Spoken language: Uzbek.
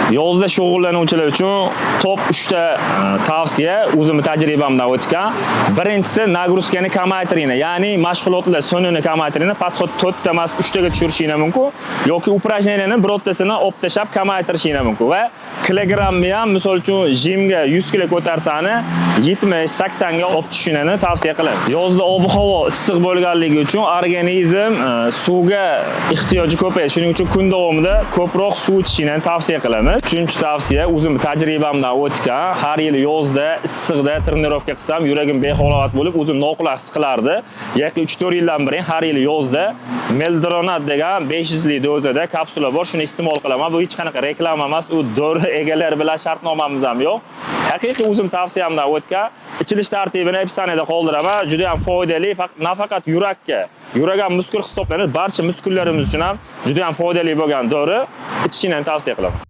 Yozda shug'ullanuvchilar uchun top 3 ta tavsiya o'zimni tajribamdan o'tgan. Birinchisi, нагрузка ni kamaytiringlar, ya'ni mashg'ulotlar sonini kamaytiringlar. Подход 4 ta emas, 3 taga tushirishinglar mumkin yoki упражнения ni birortasini olib tashlab kamaytirishinglar mumkin va kilogrammni ham, misol uchun, жим ga 100 kilo ko'tarsani 70, 80 ga olib tushishinglarni tavsiya qilaman. Yozda ob-havo issiq bo'lganligi uchun organizm suvga ehtiyoji ko'payadi. Shuning uchun kun davomida ko'proq suv ichishinglarni tavsiya qilamiz. Uchinchi tavsiya o'zim tajribamdan o'tgan. Har yili yozda issiqda тренировка qilsam, yuragim behalovat bo'lib, o'zim noqulay his qilardi. Yaqin 3-4 yildan beri har yili yozda Meldronat degan 500 lik dozada kapsula bor, shuni iste'mol qilaman. Bu hech qanaqa reklama emas, u dori egalari bilan shartnomamiz ham yo'q. Haqiqiy o'zim tavsiyamdan o'tgan. Ichilish tartibini описание da qoldiraman. Juda ham foydali, nafaqat yurakka, yurak ham muskul hisoblanadi, barcha muskullarimiz uchun ham juda ham foydali bo'lgan dori. Ichishini tavsiya qilaman.